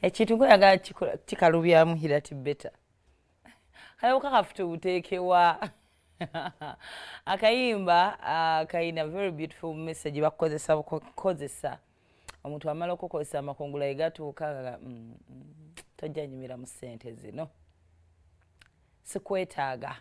Ekintu ngoyagala kikalubyamu Hirati Beta. Kale bukakafu tubuteekewa. Akayimba kayina very beautiful message. Bakukozesa bukozesa, omuntu amala okukozesa amakungula egatuuka nga tojja nyumira mu ssente zino, sikwetaaga.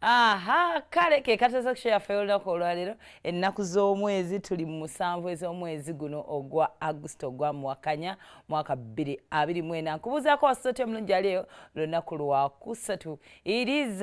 Aha, kale ke kataza kusho yaffe olunaku olwaleero. Ennaku z'omwezi tuli mu 7 ez'omwezi guno ogwa August, ogwa muwakanya mwaka 2024. Nkubuuzaako, wasoti omulungi ali eyo? Lunaku lwakusatu. It is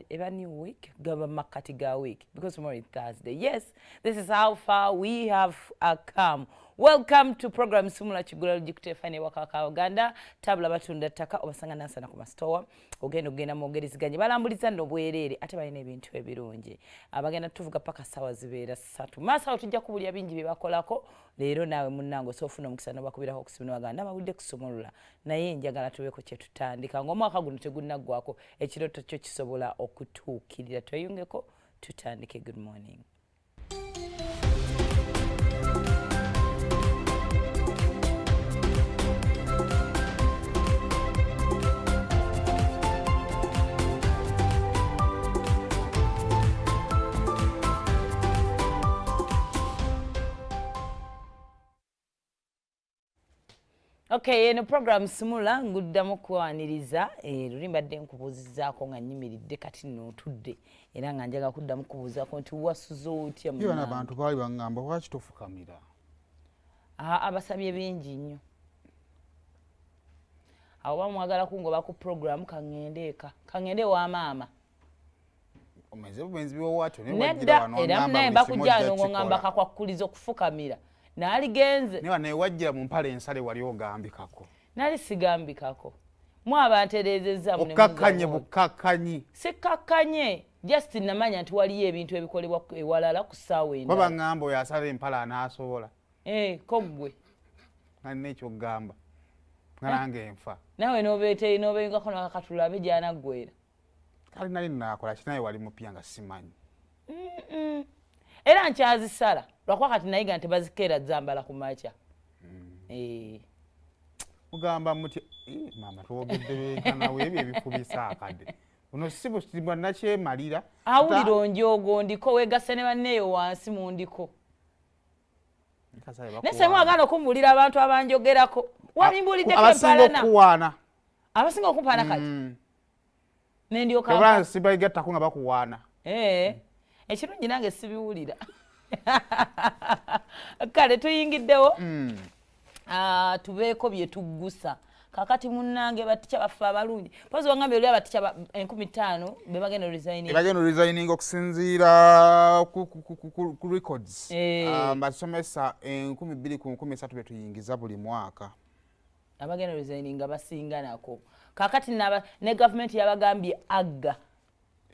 eba new week, gaba makkati ga week, because tomorrow is Thursday. Yes, this is how far we have come. Welcome to program Sumula Kigula Lugikutefa Wakaka Uganda. Tabula batunda ttaka, obasanga Nansana ku masitowa. Ogenda okugenda mwogereziganye, balambuliza nno bwereere, ate balina ebintu ebirungi. Abagenda tuvuga paka sawa zibeera 3. Maaso awo tujja kubulya bingi bye bakolako leero. Naawe munnange osobola ofuna omukisa nobakubirako okusimu nobagamba, nabawulidde kusumulula, naye njagala tubeeko kye tutandika ng'omwaka guno tegunnaggwako. Ekirooto kyo kisobola okutuukirira. Tweyungeko, tutandike. Good morning. Okay, eno program Sumula. Nguddamu kwaniriza. Luli mbadde nkubuuzizaako nga nnyimiridde, kati nno ntudde, era nga njagala kuddamu kubuuzaako nti wasuze otya? Ye bano abantu baali baŋŋamba, lwaki tofukamira? Abasabye bingi nnyo. Awo bamwagala kungoba ku program. Kaŋŋende eka, kaŋŋende ewa maama. Omeze bubenzi biwawatyo. Nedda, era naye mbakujja ngo ŋŋamba kakwakuliza okufukamira, naaligenze. Naye naye wajjira mu mpale ensale, wali ogambikako? Nali sigambikako, mu abantereezezza. Okkakkanye bukkakkanyi. Sikkakkanye, just namanya nti waliyo ebintu ebikolebwa ewalala ku ssaawa endala. Baba ŋŋamba oyo asala empale anaasobola. Eh, ko ggwe. Nga nina ekyokugamba, nga nange enfa. Naawe nobeete nobeyungako nakakatulabe gyanaggwera. Kale nali naakola kinaye, wali mupya nga simanyi. Era nkyazisala, lwakuba kati nayiga nti bazikeera zambala ku makya. Eh. Mugamba muti, "Eh, maama, twogedde benkanawe ebyo ebikubisa akadde buno si bwa nakyemalira." Awulira onjoogo ndiko, weegase ne banneeyo wansi mu ndiko. Naye semu agaana okumbuulira abantu abanjogerako, walimbuuliddeko abasinga empalana. Okuwaana. Abasinga okumpaana kati nendyoka. Oba sibayigattako nga bakuwaana. Eh, ekirungi nange sibiwulira. Kale tuyingiddewo. Ah, tubeeko bye tuggusa kakati. Munnange, batica baffe abalungi, pozi wangambye oli abatica 5000 be bagenda resigning. Bagenda resigning okusinziira ku records. Basomesa 2000 ku 3000 betuyingiza buli mwaka. Abagenda resigning nga basinga nako kakati ne gavumenti yabagambye agga.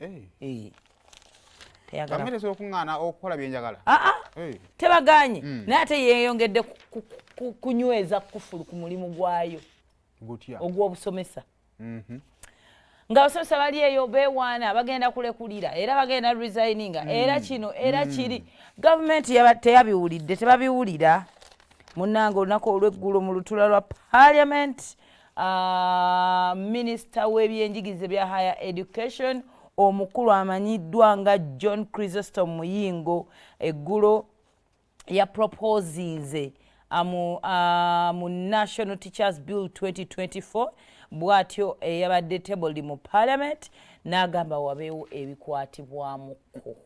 Eh. Eh. Teyagala. Gavumenti esobola okuŋŋaana okukola byenjagala. Ah, ah. Tebaganye, naye ate yeeyongedde kunyweza kufulu ku mulimu gwayo Gutya? ogw'obusomesa. Ng'abasomesa bali eyo beewaana, bagenda kulekulira, era bagenda resigninga, era kino era kiri. Gavumenti teyabiwulidde, tebabiwulira. Munnange, olunaku olw'eggulo mu lutula lwa parliament, minisita w'ebyenjigiriza bya higher education omukulu amanyiddwa nga John Chrysostom Muyingo eggulo ya proposinze mu National Teachers Bill 2024. Bw'atyo eyabadde tabled mu parliament, n'agamba wabeewo ebikwatibwamuko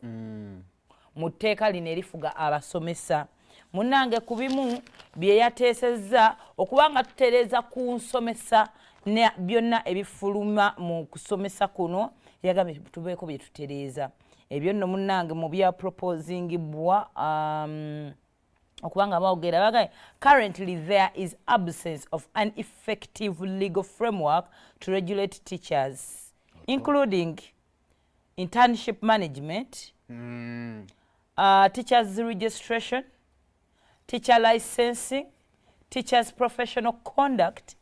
mu tteeka lino erifuga abasomesa. Munnange, ku bimu bye yateesezza okuba nga tutereeza ku nsomesa ne byonna ebifuluma mu kusomesa kuno, yagambye tubeeko bye tutereeza. Ebyo nno munnange mu bya proposingibwa, okuba nga boogera bagambye, currently there is absence of an effective legal framework to regulate teachers, including internship management, teachers registration, teacher licensing, teachers professional conduct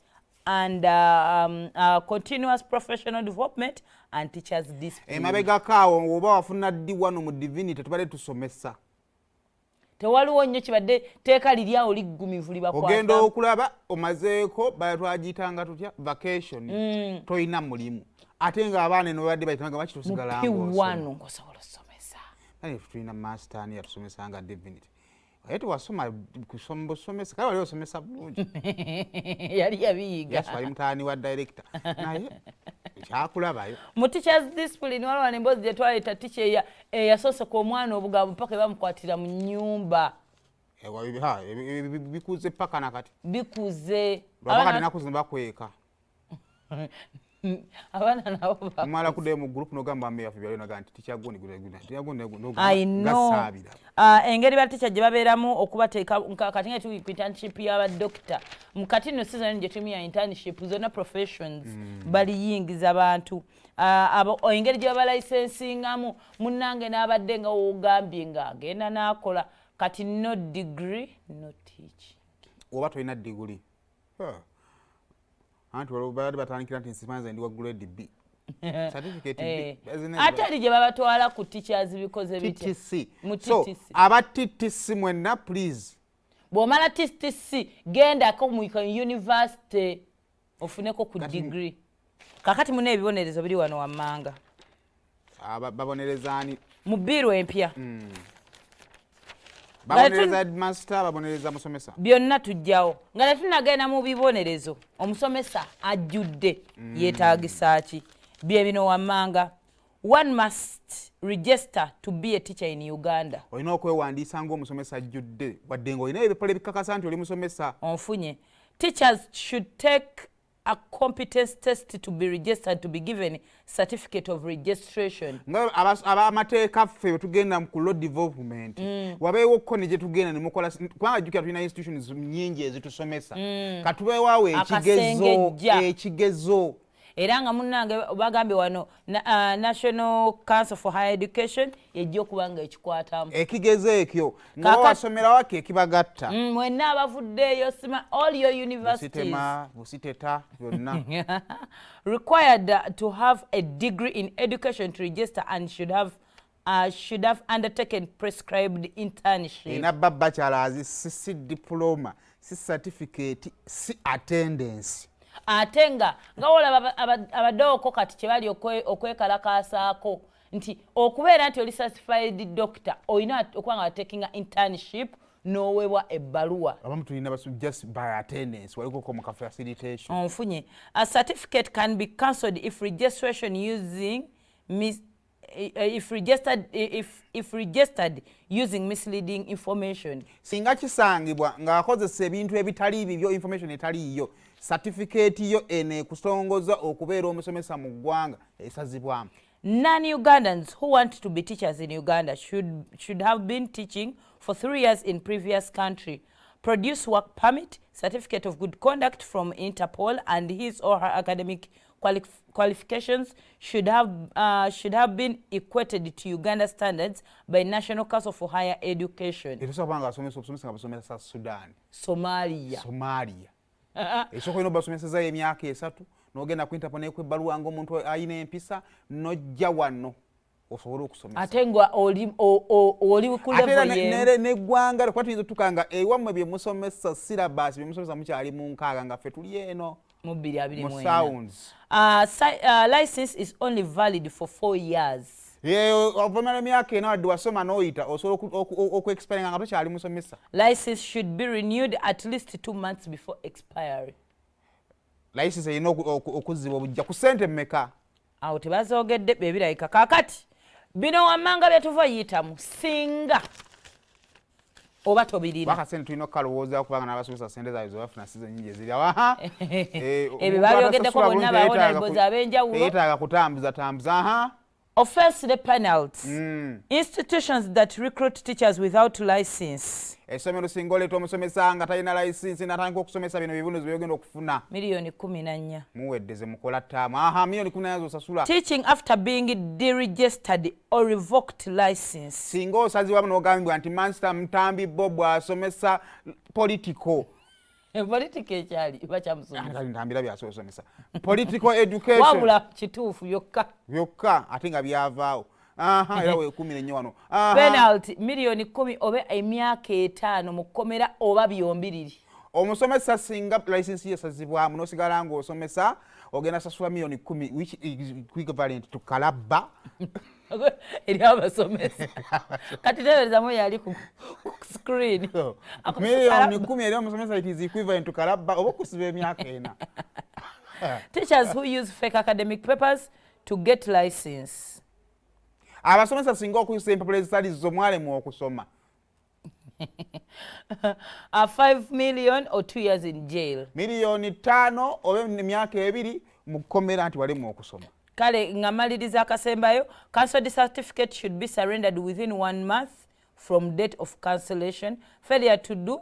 and continuous professional development and teachers discipline. Emabegako awo oba wafuna ddi wano mu divinity tubadde tusomesa. Tewaliwo nnyo kibadde teeka liri awo liggumivu. Ogenda Libakwata. Okulaba omazeeko, twagiyitanga tutya, vacation, tolina mulimu, ate ng'abaana eno babadde bayitanga baki, tosigala. P1 ng'osobola osomesa. Naye tulina master ani yatusomesanga divinity, naye tewasoma kusoma busomesa, kale wali osomesa bulungi. Yali yabiyiga. Yes, wali mutaani wa director, naye kyakulabayo. Mu teachers discipline waliwo wano emboozi gye twaleeta, teacher eyasoseka omwana obugambo paka bamukwatira mu nnyumba. Bikuze paka nakati. Bikuze. Lwabakati enaku zino bakweka. Abaana nabo Omala kuddayo mu group nogamba mbe yaffe byali naga nti teacher gundi teacher gundi. I know. Gasaabira. Engeri batica gye babeeramu okubateeka kati nga tuli ku internship y'abadokita, mukati nno season gye tulimu ya internship, zonna professions baliyingiza bantu. Engeri gye babalicensingamu, munnange, n'abadde nga wogambye ng'agenda n'akola, kati no degree, no teaching. Oba tolina diguli, anti waliwo babadde batandikira nti nsimanze ndi wa grade B, certificate B. Ate eri gye babatwala ku teachers bikoze bitya? TTC. Mu So TTC. Aba TTC mwenna, please. Bw'omala TTC, gendako mu university ofuneko ku degree. Kakati muna ebibonerezo biri wano wammanga. Babonerezaani? Mu bill empya. Babonereza headmaster, babonereza musomesa? Byonna tujjawo nga tetunagenda mu bibonerezo. Omusomesa ajjudde yeetagisa ki? Bye bino wammanga: one must register to be a teacher in Uganda. Olina okwewandiisa ng'omusomesa ajjudde, wadde ng'olina ebipale ebikakasa nti oli musomesa. Onfunye? Teachers should take a competence test to be registered, to be given certificate of registration. Nga abamateeka ffe bwe tugenda ku law development, wabeewo ko ne gye tugenda nemukola, kubanga jjukira tulina institutions nyingi ezitusomesa. Katubeewaawo ekigezo. Akasengejja. Ekigezo. Era nga munnange bagambye wano National Council for Higher Education yejja okuba nga ekikwatamu. Ekigezo ekyo nga wasomera waki ekibagatta. Mwenna abavuddeeyo sima all your universities. Busitema, busiteta, byonna. Required to have a degree in education to register and should have undertaken prescribed internship. Enabba bachelors, si diploma, si certificate, si attendance. Ate nga wolaba abadooko kati kye bali okwekalakaasaako nti okubeera nti oli certified doctor, olina okuba nga watekinga internship n'oweebwa ebbaluwa. Abamu tulina just by attendance, walikoko mu ka facilitation. Onfunye? A certificate can be cancelled if registration using mis if registered if registered using misleading information. Singa kisangibwa ng'akozesa ebintu ebitali bibyo, information etaliiyo, certificate yo eno ekusongoza okubeera omusomesa mu ggwanga esazibwamu. Non-Ugandans who want to be teachers in Uganda should have been teaching for 3 years in previous country, produce work permit, certificate of good conduct from Interpol, and his or her academic qualifications should have been equated to Uganda standards by National Council for Higher Education. Etusobola kuba nga asomesa obusomesa nga busomesa Sudan, Somalia. Somalia. Ekisooka olina obasomesezayo emyaka 3, n'ogenda ku Interpol nekwebaluwa ng'omuntu alina empisa, n'ojja wano osobole okusomesa. Ate nga oli ku Ate era level y'emu. Neggwanga kuba tuyinza otuka nga ewammwe bye musomesa, syllabus bye musomesa mukyali mu 60, nga ffe tuli eno mu 2024. Mu sounds. License is only valid for 4 years. Ovamala emyaka 4, wadde wasoma n'oyita, osobola okuexpiringa nga tokyali musomesa. License should be renewed at least 2 months before expiry. License erina okuzzibwa obujja ku ssente mmeka? Awo tebazoogedde, bebirabika. Kaakati bino wammanga byetuva yitamu, singa oba tobirina. Wakasente tulina okukalowooza, kubanga n'abasomesa sente zaabwe zebafuna si zenyingi eziri awo. Ebyo babyogeddeko bonna ba honorables ab'enjawulo. Yeetaaga kutambuza tambuza, aha. Offense, the penalties. Institutions that recruit teachers without license. Essomero singa oleeta omusomesa nga talina license natandika okusomesa, bino bibunuzi byogenda okufuna. Miliyoni 14. Muwedde ze mukola ttaamu, aha, miliyoni 14 zosasula. Teaching after being deregistered or revoked license. Singa osazibwamu n'ogambibwa nti master Mutambi Bob asomesa political. Politika ekyali bakyamusomesa. Ntambira byasosomesa political education. Wabula kituufu byokka. Byokka, ate nga byavaawo. Aha, era weekuumire nnyo wano. Aha. Penalty 10 million oba emyaka 5 mu kkomera oba byombiriri. Omusomesa singa license yesazibwamu nosigala ng'osomesa, ogenda sasula 10 million, which is equivalent to kalabba. Eri abasomesa kati teberezamu yali ku screen. 10 million eri omusomesa, it is equivalent to kalabba oba okusiba emyaka 4. Teachers who use fake academic papers to get license. Abasomesa singa okuyisa empapula ezitali zo mwalemu okusoma. 5 million or 2 years in jail. 5 miliyoni oba emyaka 2 mu kkomera nti walemu okusoma. Kale nga maliriza akasembayo, cancelled certificate should be surrendered within one month from date of cancellation. Failure to do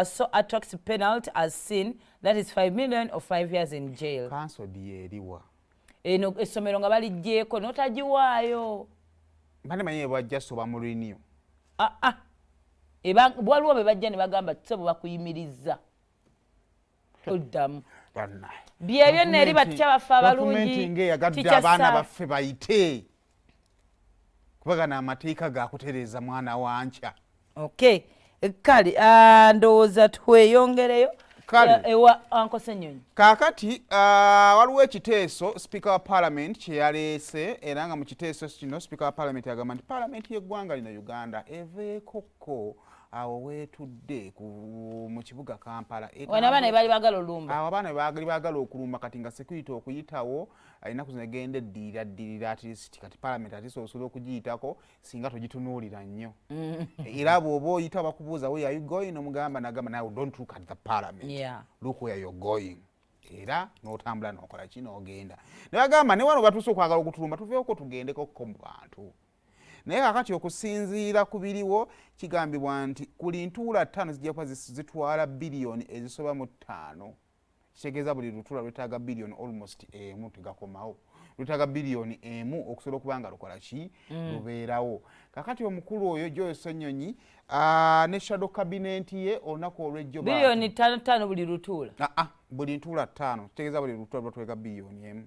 so attracts penalty as seen, that is 5 million or 5 years in jail. Cancelled yeeriwa? Eno essomero nga baliggyeko n'otagiwaayo. Mbadde manyi bwajja soba mu renew. Ah, ah. Waliwo be bajja ne bagamba sebo bakuyimiriza oddamu. Bannaye. Byebyo nno eri batica baffe Gavumenti abalungi. ng'eyagadde Teacher abaana baffe bayite kubagana amateeka gakutereeza mwana wankya. Okay, kale, ah, ndowooza tweyongereyo. Kale. Ewa Uncle Ssenyonyi. Kaakati waliwo ekiteeso Sipiika wa Parliament kye yaleese, era nga mu kiteeso kino Sipiika wa Parliament agamba nti Parliament y'eggwanga lino Uganda eveekokko awo weetudde mu kibuga Kampala. Wano abaana be baali baagala olumba. Awo abaana baali baagala okulumba, kati nga security okuyitawo ennaku zino egenda eddirira ddirira. At least kati Parliament at least osobola okugiyitako singa togitunuulira nnyo, era bw'oba oyita bakubuuza, "Where are you going?" Omugamba nagamba nawe, "Don't look at the Parliament, look where you're going." Era n'otambula n'okola ki n'ogenda. Ne bagamba ne wano batuuse okwagala okutulumba, tuveeko tugendekokko mu bantu. Naye kakati okusinziira ku biriwo, kigambibwa nti kuli ntuula 5 zijja kuba zitwala biliyoni ezisoba mu 5. Kitegeeza buli lutuula lwetaaga biliyoni almost 1, tegakomawo, lwetaaga biliyoni 1 okusobola okuba nga lukola ki, lubeerawo. Kakati omukulu oyo Joel Ssenyonyi ne shadow cabinet ye olunaku olwejjo 5 biliyoni 5 buli lutuula? Ah, ah, buli ntuula 5, kitegeeza buli lutuula lwatwega biliyoni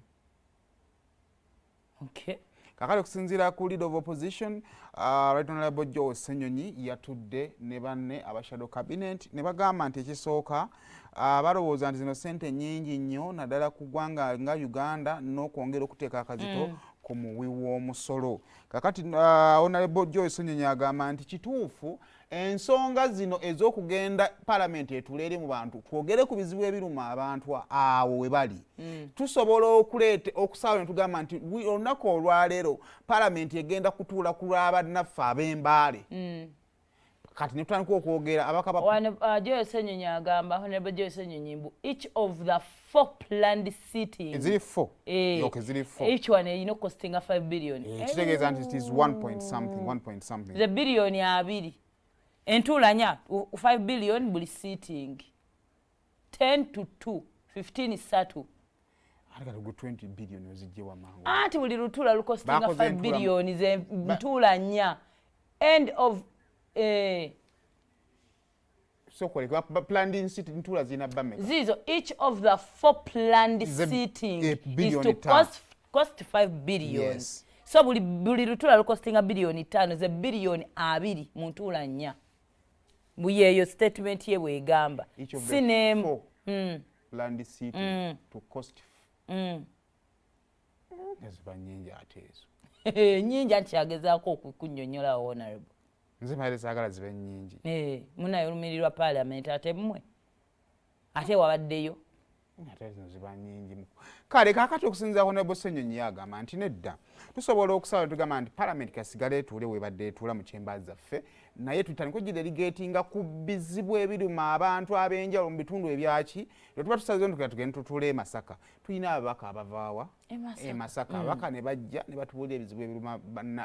1. Kakati okusinziira ku leader of opposition, Right Honorable Joel Ssenyonyi, yatudde ne banne aba shadow cabinet ne bagamba nti ekisooka, balowooza nti zino sente nnyingi nnyo naddala ku ggwanga nga Uganda n'okwongera okuteeka akazito ku muwi w'omusolo. Kakati Honorable Joel Ssenyonyi agamba nti kituufu ensonga zino ez'okugenda Palamenti etuula eri mu bantu twogere ku bizibu ebiruma abantu awo we bali, tusobola okuleeta okusaawa ne tugamba nti olunaku olwaleero Palamenti egenda kutuula ku lwabannaffe ab'Embaale. Kati ne tutandika okwogera abaka ba Wano Joel Ssenyonyi agamba, Honorable Joel Ssenyonyi, mbu each of the four planned sittings Ziri four. Eh, Okay, ziri four. Each one erina okukostinga 5 billion. Eh, kitegeeza nti it is 1 point something, 1 point something. Ze 20 billion, entuula 4, 5 billion buli sitting, 10 to 2, 15 3. Ate kati gwe 20 billion ozijje wamangu? Anti buli lutuula lukostinga Bakoze 5 billion, ze ntuula 4, end of Sokoleka planned sit ntuula zirina bameka? Zizo, each of the four planned sitting is billion to 5. cost 5 billion. So buli lutuula lukostinga 5 biliyoni, ze 20 biliyoni mu ntuula 4. Buyeeyo statement ye bwegamba. Each of Si the n'emu. four planned sitting to cost eziba nnyingi ate ezo. Nyingi, anti kyagezaako okukunnyonnyola Honorable. Nze mbaire saagala zibe nnyingi. Eh, munaye olumirirwa Parliament, ate mmwe ate wabaddeyo. Ate zino ziba nnyingi. Kale kaakati okusinziira ku Honorable Ssenyonyi, agamba nti nedda, tusobola okusaba tugamba nti Parliament kasigale etuule webadde etuula mu chamber zaffe, naye tutandike ogidelegatinga ku bizibu ebiruma abantu ab'enjawulo mu bitundu ebyaki. Lwe tuba tusazeewo nti tugende tutuule e Masaka, tulina ababaka abavaawa? E Masaka. E Masaka. Ababaka ne bajja ne batubuulira ebizibu ebiruma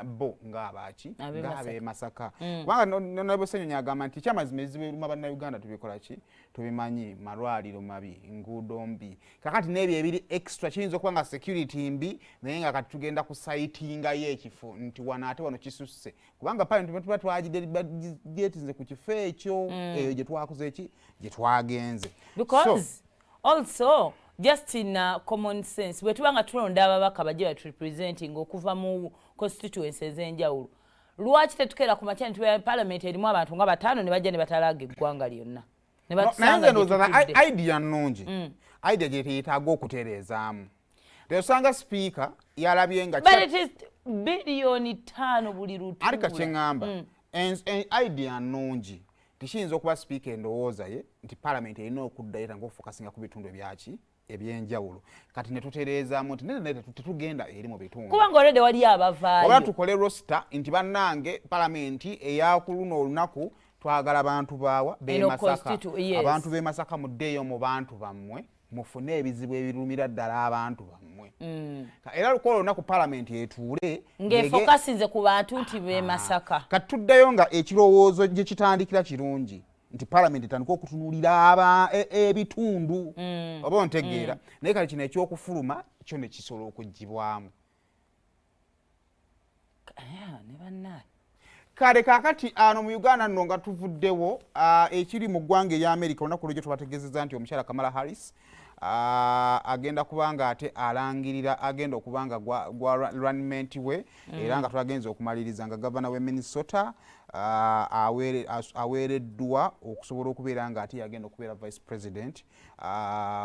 bo ng'abaaki? Ab'e Masaka. Ng'ab'e Masaka. Kubanga Honorable Ssenyonyi agamba nti ekyamazima ebizibu ebiruma Bannayuganda tubikola ki, tubimanyi: malwaliro mabi, nguudo mbi. Kakati n'ebyo ebiri extra kiyinza okuba nga security mbi, naye nga kati tugenda kusitingayo ekifo nti wano ate wano kisusse, kubanga Parliament tuba twagidelegatinze ku kifo ekyo, eyo gye twakoze eki, gye twagenze. Because also just in common sense, bwe tuba nga tulonda ababaka bajje baturepresenting okuva mu Constituency ez'enjawulo, lwaki tetukeera ku makya netubeera parliament erimu abantu nga bataano ne bajja ne batalaaga eggwanga lyonna ne Naye batusanga nze gye ndowooza tutudde? Idea nnungi, idea gye teyetaaga okutereezaamu. Osanga sipiika yalabye nga But it is 5 biliyoni buli Alika lutuula. Kyeŋŋamba, idea nnungi, tikiyinza okuba sipiika endowooza ye nti parliament erina okuddayo tanga okufocusinga ku bitundu ebyaki ebyenjawulo. Kati ne tutereezaamu nti nene tetugenda eri mu bitundu, kubanga already waliyo oba abavaayo. Tukole roster nti bannange, palamenti eyakuluno olunaku twagala bantu baawa Eno b'e Masaka. Yes. Abantu b'e Masaka, muddeeyo mu bantu bammwe, mufune ebizibu ebirumira ddala abantu bammwe. Era lukola olunaku palamenti etuule Ng'efocusinze ku bantu nti b'e Masaka. Kati tuddeyo nga ekirowoozo gye kitandikira kirungi nti palamenti etandika okutunuulira ebitundu, oba ontegeera? Naye kale kino ekyokufuluma kyo ne kisobola okugibwamu. Ah, ne bannaye. Kale kaakati ano mu Uganda nno nga tuvuddewo, ekiri mu ggwanga erya Amerika, olunaku lwejjo tubategeezezza nti omukyala Kamala Harris agenda kuba nga ate alangirira agenda okuba nga gwa running mate we, era nga twagenza okumaliriza nga gavana we Minnesota aweereddwa okusobola okubeera nga ate yagenda okubeera vice president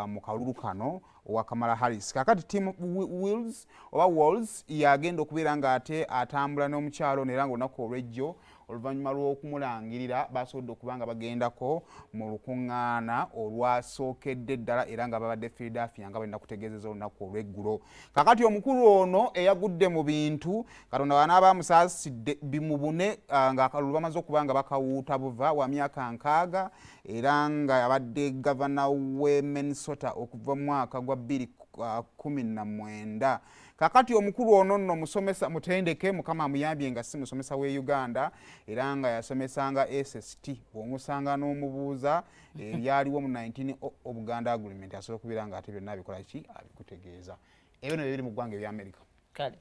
mu kalulu kano owa Kamala Harris. Kakati Tim Wills oba Walz yagenda okubeera nga ate atambula n'omukyalo ono, era nga olunaku olwejjo oluvannyuma lw'okumulangirira basobodde okuba nga bagendako mu lukuŋŋaana olwasookedde ddala, era nga babadde Philadelphia nga balina kutegeezeza olunaku olw'eggulo. Kakati omukulu ono eyagudde mu bintu, Katonda wanaaba amusaasidde bimubune, ng'akalulu bamaze okuba nga bakawuuta buva, wa myaka 60, era nga abadde gavana we Minnesota okuva mu mwaka gwa 2019. Kakati omukulu ono nno musomesa mutendeke, Mukama amuyambye nga si musomesa w'e Uganda, era nga yasomesanga SST. Bw'omusanga n'omubuuza ebyaliwo mu 19 Obuganda Agreement, asobola okubeera nga ate byonna abikola ki, abikutegeeza. Ebyo nabyo biri mu ggwanga ebya Amerika. Kale.